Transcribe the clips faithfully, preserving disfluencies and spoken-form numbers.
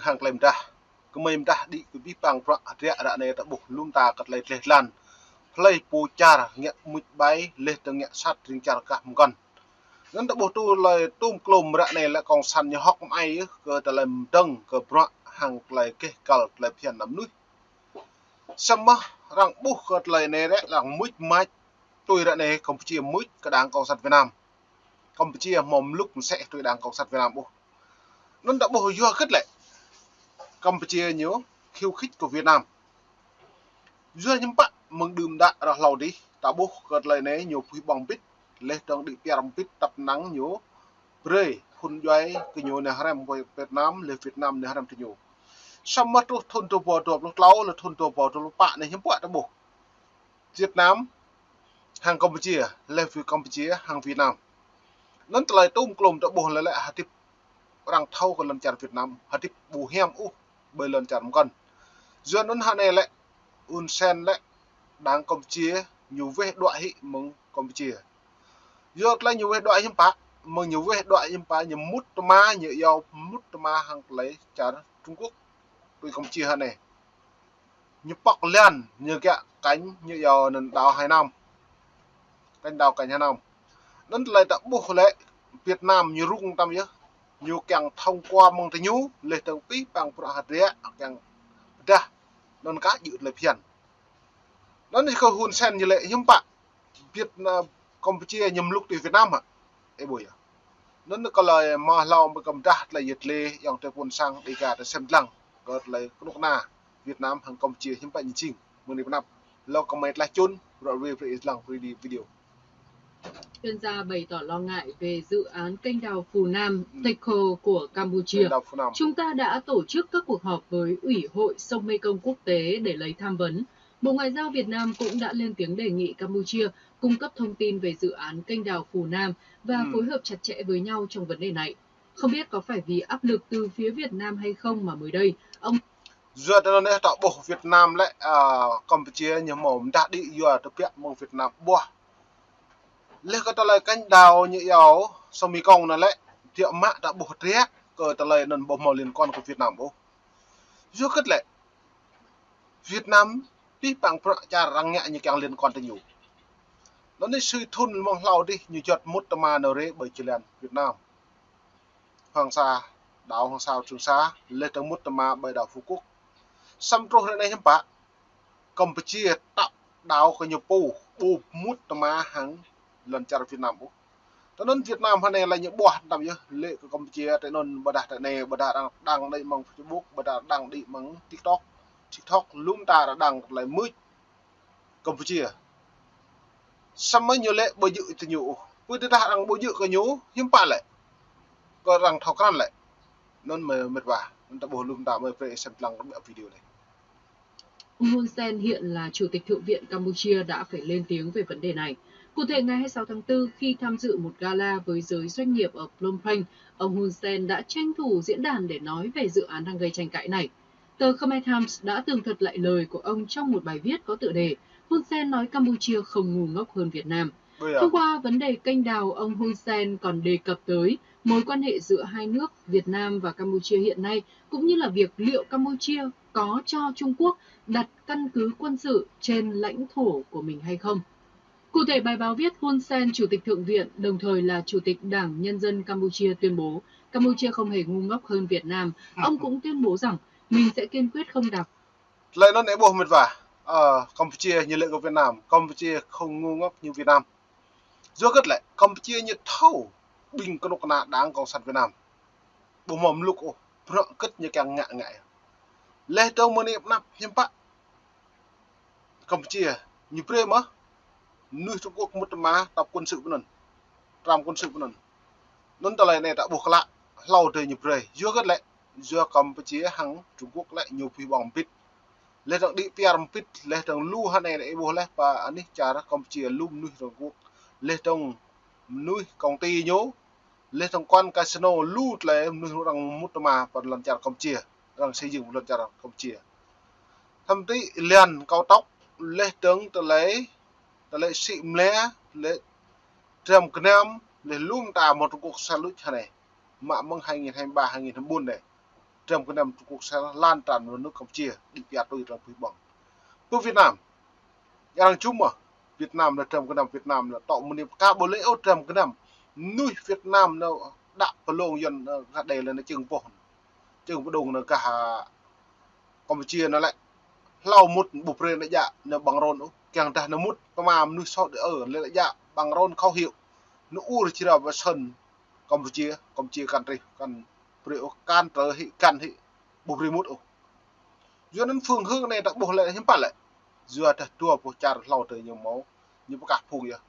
hăng tơlơi mơdah. Kơmơi mơdah đĭ kơ abih bang bruă hơdră ră anai ta ƀuh lŏm ta kơ tơlơi dleh dlan. Hlơi pô čar ngă mŭč ƀai, laih dơ̆ng ngă sat ring čar kah mơkŏn. Anŭn ta ƀuh tơlơi tôm klôm ră anai lĕ kông sản ñu hơ̆k mơai yơh kơ tơlơi mơdơ̆ng kơ bruă hăng tơlơi keh kăl tơlơi phiăn ană mơnuih. Samơ̆ arăng ƀuh kơ tơlơi anai rĕ arăng mŭč mač tui ră anai Campuchia mŭč kơ đảng Cộng sản Việt Nam. Campuchia hmâo mlŭk mơsĕ tui đảng Cộng sản Việt Nam ƀuh. Anŭn ta ƀuh yua hơget lĕ Campuchia ñu khiêu khích kơ Việt Nam. Yua hiư̆m pă mơ̆ng đưm đă ră hlâo adih, ta ƀuh kơ tơlơi anai ñu pui ƀơ̆ng bit, laih dơ̆ng đĭ piar bit tăp năng ñu brơi phŭn djuai kơ ñu nao hrăm Việt Nam, laih Việt Nam nao hrăm tơ ñu. Samơ̆ truh thŭn dua rơbâo dua pluh klâo, laih thŭn dua rơbâo dua pluh pă anai hiư̆m pă ta ƀuh Việt Nam hăng Campuchia, laih Campuchia hăng Việt Nam. Anŭn tơlơi tôm klôm ta ƀuh lĕ lĕ hơdip arăng thâo kơ lŏn čar Việt Nam, hơdip ƀu hiam ôh ƀơi lŏn čar mơkŏn. Yua anŭn hă anai lĕ Hun Sen lĕ đảng Campuchia ñu weh đuaĭ hĭ mơ̆ng Campuchia. Yua tơlơi ñu weh đuaĭ hiư̆m pă, mơ̆ng ñu weh đuaĭ hiư̆m pă, ñu mŭt tơma, ñu iâu mŭt tơma hăng tơlơi čar Trung Quốc tui Campuchia hă anai. Ñu pŏk lăn, ñu kiăng kanh, ñu iâu anŭn đảo Hải Nam. Kanh đảo kanh Hải Nam. Anŭn tơlơi ta ƀuh lĕ Việt Nam ñu rŭng tăm yơh. Ñu kiăng thông qua mơ̆ng tơ ñu, laih dơ̆ng abih bang bruă hơdră, kiăng pơdah. Anŭn kah jư̆ tơlơi phiăn. Anŭn kơ Hun Sen ñu lĕ hiư̆m pă Việt Nam, Campuchia ñu mlŭk tui Việt Nam hă? Ơ ƀuh yơh. Anŭn kơ tơlơi mơ̆ hlâo ƀơi kơ mơdah tơlơi yơh tơlơi yŏng tơ pun sang đĭ kơ tơ sem dlăng kơ tơlơi kơnuk kơna Việt Nam hăng Campuchia hiư̆m pă ñu jing. Mơ̆ng anai pơ anăp hlâo kơmơi tlaih čun, ră ruai brơi ih lăng brơi đi video. Chuyên gia bày tỏ lo ngại về dự án kênh đào Phù Nam, Thekho của Campuchia. Kênh đào Phù Nam. Chúng ta đã tổ chức các cuộc họp với Ủy hội sông Mekong quốc tế để lấy tham vấn. Bộ Ngoại giao Việt Nam cũng đã lên tiếng đề nghị Campuchia cung cấp thông tin về dự án kênh đào Phù Nam và phối hợp chặt chẽ với nhau trong vấn đề này. Không biết có phải vì áp lực từ phía Việt Nam hay không mà mới đây, ông Yua tơ anŭn ta ƀuh Việt Nam lĕ, a, Campuchia ñu hmâo mơdah đĭ yua tơbiă mơ̆ng Việt Nam ƀuh. Laih kơ tơlơi kênh đào ñu iâu sông Mekong anŭn lĕ, tơbiă mă ta ƀuh hơdră kơ tơlơi anŭn ƀu hmâo liên quan kơ Việt Nam ôh. Yua hơget lĕ Việt Nam abih bang bruă čar arăng ngă ñu kiăng liên quan tơ ñu. Anŭn anai sui thŭn mơ̆ng hlâo adih ñu juăt mŭt tơma nao rai ƀơi jơlan Việt Nam. Hoàng Sa, đảo Hoàng Sa, Trường Sa, laih dơ̆ng mŭt tơma ƀơi đảo Phú Quốc. Samơ̆ truh ră anai hiư̆m pă Campuchia tăp đảo kơ ñu pô, ƀu mŭt tơma hăng lŏn čar Việt Nam ôh. Tơ anŭn Việt Nam hă anai lĕ ñu ƀuh tăm yơh, lĕ kơ Campuchia tơ anŭn ƀôdah tơ anai, ƀôdah arăng đăng đĭ mơ̆ng Facebook, ƀôdah đăng đĭ mơ̆ng TikTok. TikTok lŏm ta arăng đăng tơlơi mŭč Campuchia. Samơ̆ ñu lĕ ƀu djơ̆ tơ ñu ôh. Pơ tơdah arăng ƀu djơ̆ kơ ñu, hiư̆m pă lĕ kơ arăng thâo krăn lĕ. Anŭn mơ̆ mĕt wa, anŭn ta ƀuh lŏm ta mơ̆ brơi sem dlăng kơ video anai. Ông Hun Sen hiện là Chủ tịch Thượng viện Campuchia đã phải lên tiếng về vấn đề này. Cụ thể, ngày hai mươi sáu tháng tư, khi tham dự một gala với giới doanh nghiệp ở Phnom Penh, ông Hun Sen đã tranh thủ diễn đàn để nói về dự án đang gây tranh cãi này. Tờ Khmer Times đã tường thuật lại lời của ông trong một bài viết có tựa đề Hun Sen nói Campuchia không ngu ngốc hơn Việt Nam. Thông qua vấn đề kênh đào, ông Hun Sen còn đề cập tới mối quan hệ giữa hai nước Việt Nam và Campuchia hiện nay, cũng như là việc liệu Campuchia có cho Trung Quốc đặt căn cứ quân sự trên lãnh thổ của mình hay không. Cụ thể, bài báo viết Hun Sen, Chủ tịch Thượng viện, đồng thời là Chủ tịch Đảng Nhân dân Campuchia tuyên bố Campuchia không hề ngu ngốc hơn Việt Nam. Ông cũng tuyên bố rằng mình sẽ kiên quyết không đào Tơlơi anŭn ih ƀuh mĕt wa, ơ, Campuchia ñu lĕ kơ Việt Nam, Campuchia không ngu ngốc như Việt Nam. Yua hơget lĕ, Campuchia ñu thâo ƀing kơnuk kơna đảng Cộng sản Việt Nam ƀu hmâo mlŭk ôh, bruă hơget ñu kiăng ngă ngă. Laih dơ̆ng mơ̆ng anai pơ anăp hiư̆m pă Campuchia ñu brơi mơ̆ mơnuih Trung Quốc mŭt tơma trạm quân sự pơ anŭn. Trạm quân sự pơ anŭn. Anŭn tơlơi anai ta ƀuh klă, hlâo adih ñu brơi. Yua hơget lĕ, yua Campuchia hăng Trung Quốc lĕ ñu pui ƀơ̆ng bit. Laih dơ̆ng đĭ piar bit, laih dơ̆ng lu hă anai ih ƀuh laih pơ anih čar Campuchia lu mơnuih Trung Quốc. Laih dơ̆ng mơnuih công ty ñu, laih dơ̆ng quán casino lu tơlơi mơnuih arăng mŭt tơma pơ lŏn čar Campuchia, arăng xây dựng lŏn čar Campuchia. Thậm chí lăn cao tốc, laih dơ̆ng tơlơi, tơlơi sĭ mlĕ, laih dram gơnam, laih lŏm ta mơ̆ Trung Quốc sa luč hă anai. Mă mơ̆ng hai nghìn hai mươi ba, hai nghìn hai mươi bốn anai. dram gơnam Trung Quốc sang lan tràn vào nước Campuchia, đĭ pia tui dram pui ƀơ̆ng. Pơ Việt Nam, arăng čum mơ̆, Việt Nam lĕ dram gơnam, Việt Nam lĕ tŏ mơni pơkă ƀu lĕ ôh dram gơnam. Mơnuih Việt Nam nao đă pơlông Yuan, ơ, gah đê lĕ nao čơ̆ng boh, čơ̆ng pơđông nao gah, a, Campuchia nao lĕ. Hlâo mŭt ƀu brơi nao djă nao ƀăng rôn ôh. Kiăng dah nao mŭt tơma mơnuih soh đê ơ, lĕ nao djă ƀăng rôn khẩu hiệu. Nao ur jrao pơ sân Campuchia, Campuchia kăn rih, kăn brơi ôh, kăn trơ hĭ, kăn hĭ, ƀu brơi mŭt ôh. Yua anŭn phương hướng anai ta ƀuh lĕ hiư̆m pă lĕ. Yua dah dua boh čar hlâo tơ ñu hmâo, ñu pơkă phung yơh.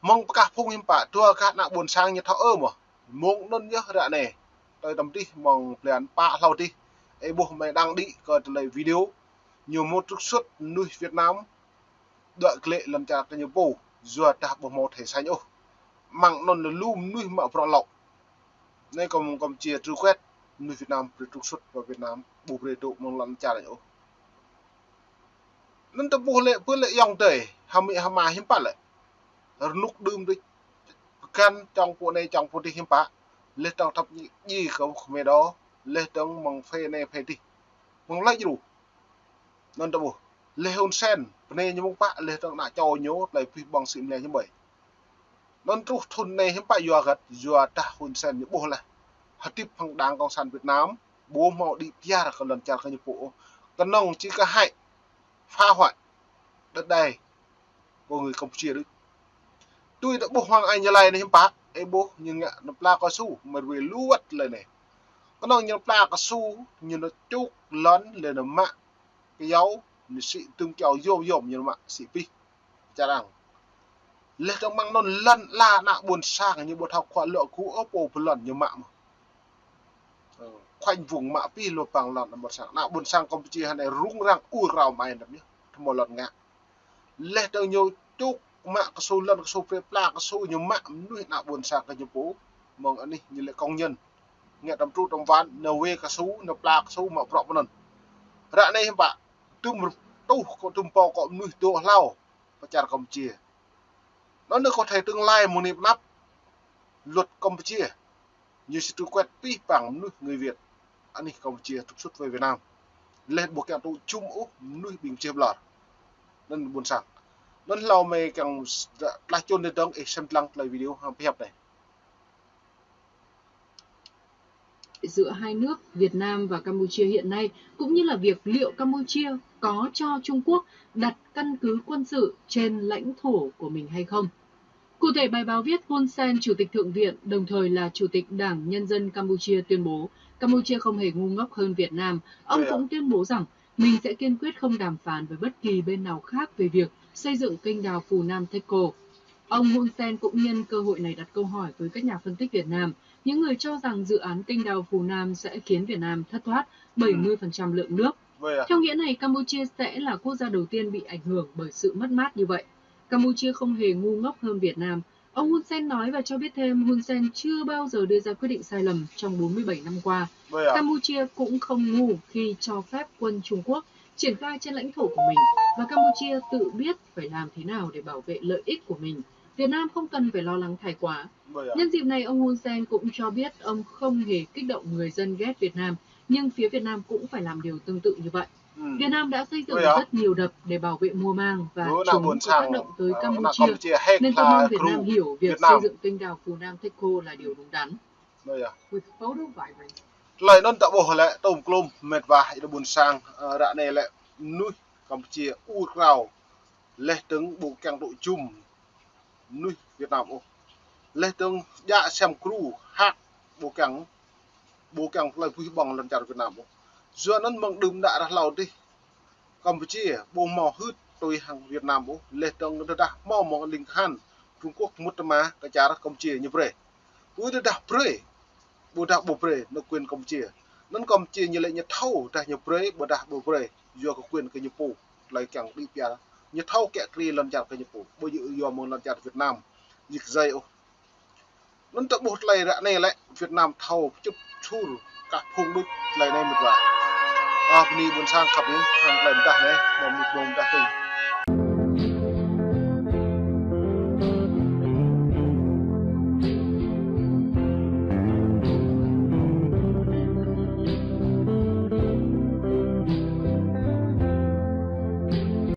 Mơ̆ng pơkă phung hiư̆m pă, dua gah ană ƀôn sang ñu thâo ơ mơ̆. Mơ̆ng anŭn yơh ră anai. Tơl tăm dih mơ̆ng blan pă hlâo dih. Ih ƀuh mơi đang đĭ kơ tơlơi video. Ñu hmâo trục xuất mơnuih Việt Nam đuaĭ glaĭ lŏn čar kơ ñu pô, yua dah ƀu hmâo thẻ xanh ôh. Mơ̆ng anŭn lĕ lu mơnuih mă bruă lŏ. Anai kơ mơ̆ng Campuchia truh quét, mơnuih Việt Nam brơi trục xuất pơ Việt Nam, ƀu brơi dŏ mơ̆ng lŏn čar ñu ôh. Anŭn ta ƀuh lĕ, pơ lĕ ayŏng adơi, hơmĭ hơma hiư̆m pă lĕ. Rơnŭk đưm đôč, pơkăn čŏng pô anai čŏng pô dih hiư̆m pă. Leh dơ̆ng thâo djai kơ khmê đô, leh dơ̆ng mơ̆ng phe anai phe dih. Mơ̆ng lĕ djru. Anŭn ta ƀuh. Leh Hun Sen, bơnai ñu mơ̆ng pă, leh dơ̆ng ană čô ñu, tơlơi pih ƀơ̆ng sĭ mlei ñu ƀơi. Anŭn truh thŭn anai hiư̆m pă yua hơget, yua dah Hun Sen ñu ƀuh leh. Hơdip hăng Đảng Cộng sản Việt Nam, ƀu hmâo đĭ piar kơ lŏn čar kơ ñu pô ôh. Kơnơ̆ng či kơ hại, phá hoại đất đai của người Campuchia đôč. Tui ta ƀuh Hoàng Anh Gia Lai anai hiư̆m pă, ih ƀuh ñu ngă nao pla kơsu, mơ̆ rơwe lu wơ̆t lĕ anai. Kơnơ̆ng ñu nao pla kơsu, ñu nao čuk lŏn lĕ nao mă kơyâo, ñu sĭ tơm kơyâo yôm yôm ñu nao mă sĭ pih. Čar arăng. Leh dơ̆ng mơ̆ng anŭn lŏn ala ană ƀôn sang ñu ƀu thâo khua lŏ ku ôh pô pơlŏn ñu mă mơ̆. Ơ, khoanh vùng mă pih lu păng lŏn ană ƀôn sang. Ană ƀôn sang Campuchia hơnai rŭng răng ur krao mai anăp ñu. Tơmô lŏn ngă. Leh dơ̆ng ñu čuk mă kơsu lŏn kơsu brơi pla kơsu ñu mă mơnuih ană ƀôn sang kơ ñu pô. Mơ̆ng anih ñu lĕ công nhân. Ngă tăm tru tăm van, nao wê kơsu, nao pla kơsu, mă bruă pơ anŭn. Ră anai hiư̆m pă, tŭm rơtuh kơ tŭm pô kơ mơnuih dŏ hlâo pơ čar Campuchia. Anŭn ñu kơ thâo tương lai mơ̆ng anai pơ anăp luật Campuchia. Ñu či truh quét pih păng mơnuih người Việt. Anih Campuchia trục xuất về Việt Nam. Leh ƀu kiăng tŭ čum ôh mơnuih ƀing čih ƀlŏr. Anŭn ƀôn sang. Anŭn hlâo mơi kiăng tlaih čun tơdơ̆ng ih sem lăng tơlơi video hăng pơhiăp anai. Giữa hai nước Việt Nam và Campuchia hiện nay, cũng như là việc liệu Campuchia có cho Trung Quốc đặt căn cứ quân sự trên lãnh thổ của mình hay không. Cụ thể, bài báo viết Hun Sen, Chủ tịch Thượng viện, đồng thời là Chủ tịch Đảng Nhân dân Campuchia tuyên bố Campuchia không hề ngu ngốc hơn Việt Nam. Ông cũng tuyên bố rằng mình sẽ kiên quyết không đàm phán với bất kỳ bên nào khác về việc xây dựng kênh đào Phunam Thekro. Ông Hun Sen cũng nhân cơ hội này đặt câu hỏi với các nhà phân tích Việt Nam, những người cho rằng dự án kênh đào Phunam sẽ khiến Việt Nam thất thoát bảy mươi phần trăm lượng nước. Theo nghĩa này, Campuchia sẽ là quốc gia đầu tiên bị ảnh hưởng bởi sự mất mát như vậy. Campuchia không hề ngu ngốc hơn Việt Nam. Ông Hun Sen nói và cho biết thêm, Hun Sen chưa bao giờ đưa ra quyết định sai lầm trong bốn mươi bảy năm qua. Campuchia cũng không ngu khi cho phép quân Trung Quốc triển khai trên lãnh thổ của mình, và Campuchia tự biết phải làm thế nào để bảo vệ lợi ích của mình. Việt Nam không cần phải lo lắng thái quá. Nhân dịp này, ông Hun Sen cũng cho biết ông không hề kích động người dân ghét Việt Nam, nhưng phía Việt Nam cũng phải làm điều tương tự như vậy. Việt Nam đã xây dựng rất nhiều đập để bảo vệ mùa màng và chúng có tác động tới Campuchia, nên tôi mong Việt Nam hiểu việc xây dựng kênh đào Phunam Thekro là điều đúng đắn. Tơlơi anŭn ta ƀuh lĕ tơm klum met wa ih ƀôn sang, ơ, ră anai lĕ mơnuih Campuchia ur krao leh dơ̆ng ƀu kiăng tŭ čum mơnuih Việt Nam ôh. Leh dơ̆ng djă sem kru hăk ƀu kiăng, ƀu kiăng tơlơi pih ƀơ̆ng lŏn čar Việt Nam ôh. Yua anŭn mơ̆ng đưm đă ră hlâo dih Campuchia ƀu hmâo hưt tui hăng Việt Nam ôh, leh dơ̆ng tơdah hmâo mơ̆ng ling kahan Trung Quốc mŭt tơma kơ čar Campuchia ñu brơi. Ƀu tơdah brơi, ƀôdah ƀu brơi, anŭn quyền Campuchia. Anŭn Campuchia ñu lĕ ñu thâo dah ñu brơi, ƀôdah ƀu brơi, yua kơ quyền kơ ñu pô, tơlơi kiăng đĭ piar. Ñu thâo kiă kriê lŏn čar kơ ñu pô, ƀu djơ̆ yua mơ̆ng lŏn čar Việt Nam, djik djai ôh. Anŭn ta ƀuh tơlơi ră anai lĕ Việt Nam thâo pơčŭp čur kah phung đôč tơlơi anai met wa. Ơ, bơni ƀôn sang khăp ih, hăng tơlơi mơdah anai, mơ̆ng mŭt mơ̆ng mơdah tơ̆ng.